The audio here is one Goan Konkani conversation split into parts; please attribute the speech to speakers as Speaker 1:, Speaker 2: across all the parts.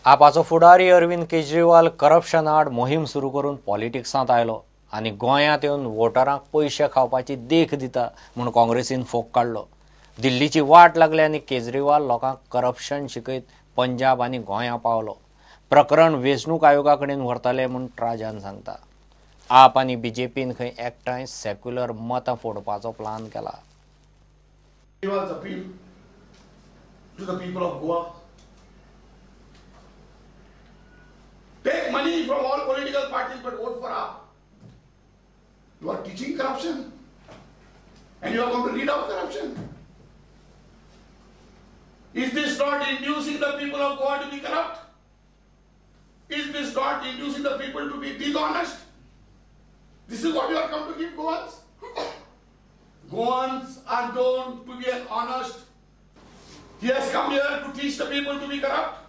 Speaker 1: आपाचो फुडारी अरविंद केजरीवाल करप्शन आड मोहीम सुरू करून पॉलिटिक्सांत आयलो आनी गोंयांत येवन वोटरांक पयशे खावपाची देख दिता म्हूण काँग्रेसीन फोग काडलो. दिल्लीची वाट लागली आनी केजरीवाल लोकांक करप्शन शिकयत पंजाब आनी गोंयां पावलो. प्रकरण वेंचणूक आयोगा कडेन व्हरतले म्हूण ट्राजान सांगता. आप आनी बीजेपीन खंय एकठांय सेक्युलर मतां फोडपाचो प्लान केला.
Speaker 2: To the people of Goa. Take money from all political parties but vote for AAP. You are teaching corruption and you are going to read out corruption. Is this not inducing the people of Goa to be corrupt? Is this not inducing the people to be dishonest? This is what you are come to give Goans? Goans are known to be an honest. He has come here to teach the people to be corrupt.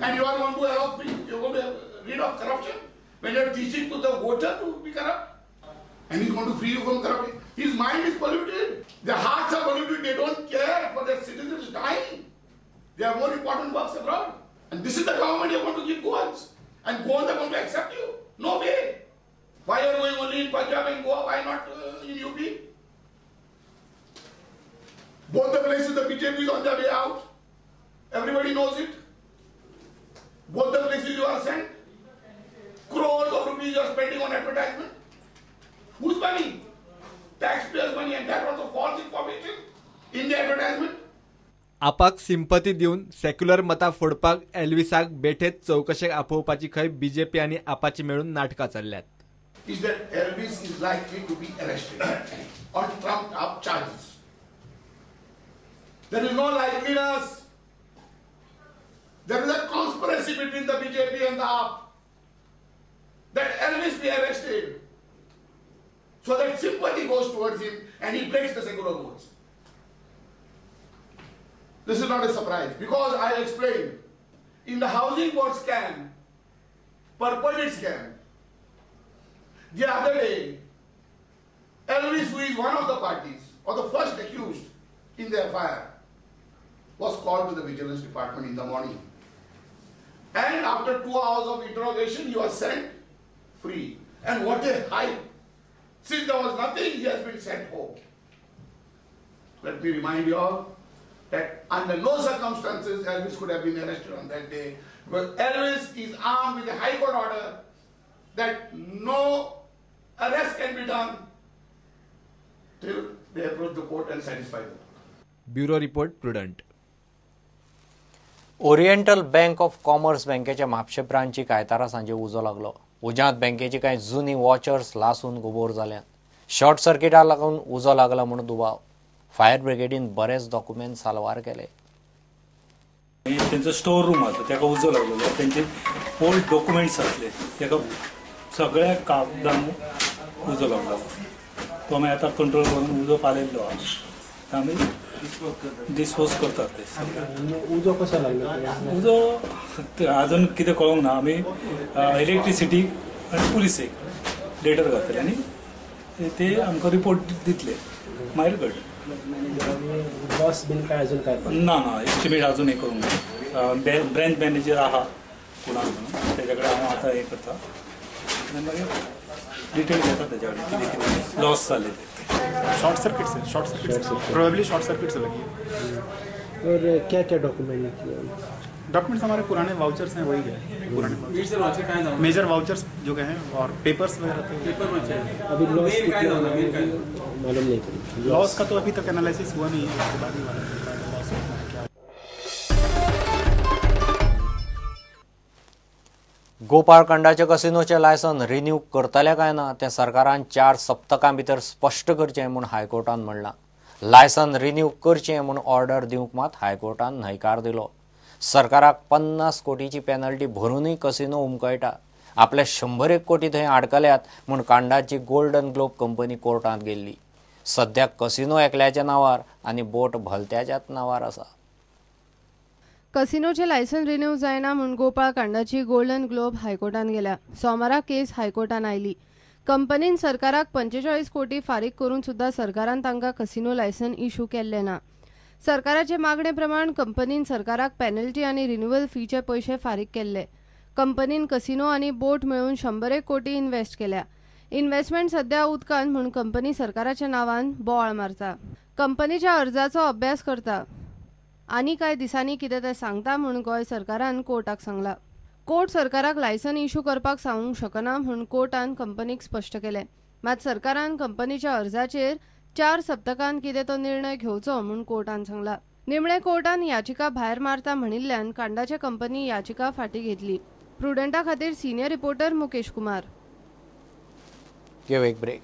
Speaker 2: And you are going to allow, you are going to rid of corruption when you are teaching to the voter to be corrupt. And he is going to free you from corruption. His mind is polluted. Their hearts are polluted. They don't care for their citizens dying. They have more important works abroad. And this is the government you are going to give Goans. And Goans are going to accept you. No way. Why are you going only in Punjab and Goa? Why not in UP? Both the places the BJP is on their way out. Everybody knows it. Both the places you are sent. Crores of rupees you are spending on advertisement. Whose money? Taxpayers' money, and that also false information in the advertisement.
Speaker 3: आपाक सिंपती दिवन सेक्युलर मतां फोडपाक एल्विसाक बेठेच चवकशेक आपोवपाची खंय बीजेपी आनी आपाची मेळून नाटकां चल्ल्यात.
Speaker 2: Is that Elvis is likely to be arrested on trumped up charges. There is no likeliness. There is a conspiracy between the BJP and the AAP that Elvis be arrested so that sympathy goes towards him and he breaks the secular votes. This is not a surprise because I explained in the housing board scam, purported scam, the other day, Elvis, who is one of the parties or the first accused in the FIR, was called to the vigilance department in the morning. And after 2 hours of interrogation, he was sent free. And what a hype! Since there was nothing, he has been sent home. Let me remind you all that under no circumstances Elvis could have been arrested on that day, because Elvis is armed with a High Court order that no arrest can be done till they approach the court and satisfy them.
Speaker 3: Bureau report, Prudent.
Speaker 1: Oriental Bank of Commerce बँकेच्या म्हापशे ब्रांचीक आयतारा सांजे उजो लागलो. उज्यांत बँकेची कांय जुनी वॉचर्स लासून गोबोर जाल्यात. शॉर्ट सर्किटाक लागून उजो लागला म्हूण दुबाव. फायर ब्रिगेडीन बरेच डॉक्युमेंट साल्वार केले.
Speaker 4: तेंचो स्टोर रूम आसा तेका उजो लागलेलो. तेंचे ओल्ड डॉक्युमेंट्स आसले तेका सगळ्या कागदांक उजो लागलो. तो मागीर आतां कंट्रोल करून उजो पालयल्लो आसा. आमी डिस्पोज करतात ते.
Speaker 5: उजो कसो लागलो?
Speaker 4: उजो अजून कितें कळोंक ना. आमी इलेक्ट्रिसिटी आनी पुलिसेक लेटर घातले आनी ते आमकां रिपोर्ट दितले मागीर कळटलें.
Speaker 5: लॉस बीन काय अजून काय
Speaker 4: ना ना एस्टिमेट अजून हें करूंक ना. ब्रँच मॅनेजर आहा कुणाल म्हणून तेज्या कडेन हांव आतां हें करता आनी मागीर डिटेल घेता तेज्या कडेन कितें कितें लॉस जाले ते.
Speaker 6: शॉर्ट सर्किट से, शॉर्ट सर्किट से, प्रोबेबली शॉर्ट सर्किट से लगी है.
Speaker 5: और क्या क्या डॉक्यूमेंट?
Speaker 6: डॉक्यूमेंट्स हमारे पुराने वाउचर्स हैं, वही गए पुराने मेजर वाउचर्स जो गए हैं और पेपर्स वगैरह थे.
Speaker 5: अभी लॉस मालूम नहीं,
Speaker 6: लॉस का तो अभी तक एनालिसिस हुआ नहीं है, उसके बाद ही मालूम लॉस कितना है क्या.
Speaker 1: गोपाळ कंडाचे कसिनोचे लायसन रिन्यू करतले काय ना तें सरकारान 4 सप्तकां भितर स्पश्ट करचें म्हूण हायकोर्टान म्हणलां. लायसन रिन्यू करचें म्हूण ऑर्डर दिवंक मात हायकोर्टान न्हयकार दिलो. सरकाराक 50 कोटीची पेनल्टी भरूनय कसिनो उमकळटा. आपले 101 कोटी थंय आडकल्यात म्हूण कांडाची गोल्डन ग्लोब कंपनी कोर्टांत गेल्ली. सद्या कसिनो एकल्याच्या नांवार आनी बोट भलत्याच्याच नांवार आसा.
Speaker 7: कसिनोचे लायसन रिन्यू जायना म्हूण गोपाळ कांडाची गोल्डन ग्लोब हायकोर्टान गेल्या. सोमारा केस हायकोर्टान आयली. कंपनीन सरकाराक 45 कोटी फारीक करून सुद्दां सरकारान तांकां कसिनो लायसन इशू केल्लें ना. सरकाराचे मागणे प्रमाण कंपनीन सरकाराक पेनल्टी आनी रिन्युअल फीचे पयशे फारीक केल्ले. कंपनीन कसिनो आनी बोट मेळून 101 कोटी इन्व्हेस्ट केल्या. इन्व्हेस्टमेंट सध्या उदकांत म्हूण कंपनी सरकाराच्या नांवान बोवाळ मारता. कंपनीच्या अर्जाचो अभ्यास करता आनी कांय दिसांनी कितें तें सांगता म्हूण गोंय सरकारान कोर्टाक सांगला. कोर्ट सरकाराक लायसन इश्यू करपाक सांगूंक शकना म्हूण कोर्टान कंपनीक स्पश्ट केलें. मात सरकारान कंपनीच्या अर्जाचेर 4 सप्तकांत कितें तो निर्णय घेवचो म्हूण कोर्टान सांगला. निमणे कोर्टान याचिका भायर मारता म्हणिल्ल्यान कांडाचे कंपनी याचिका फाटीं घेतली. प्रुडंटा खातीर सिनियर रिपोर्टर मुकेश कुमार.
Speaker 1: घेऊ एक ब्रेक.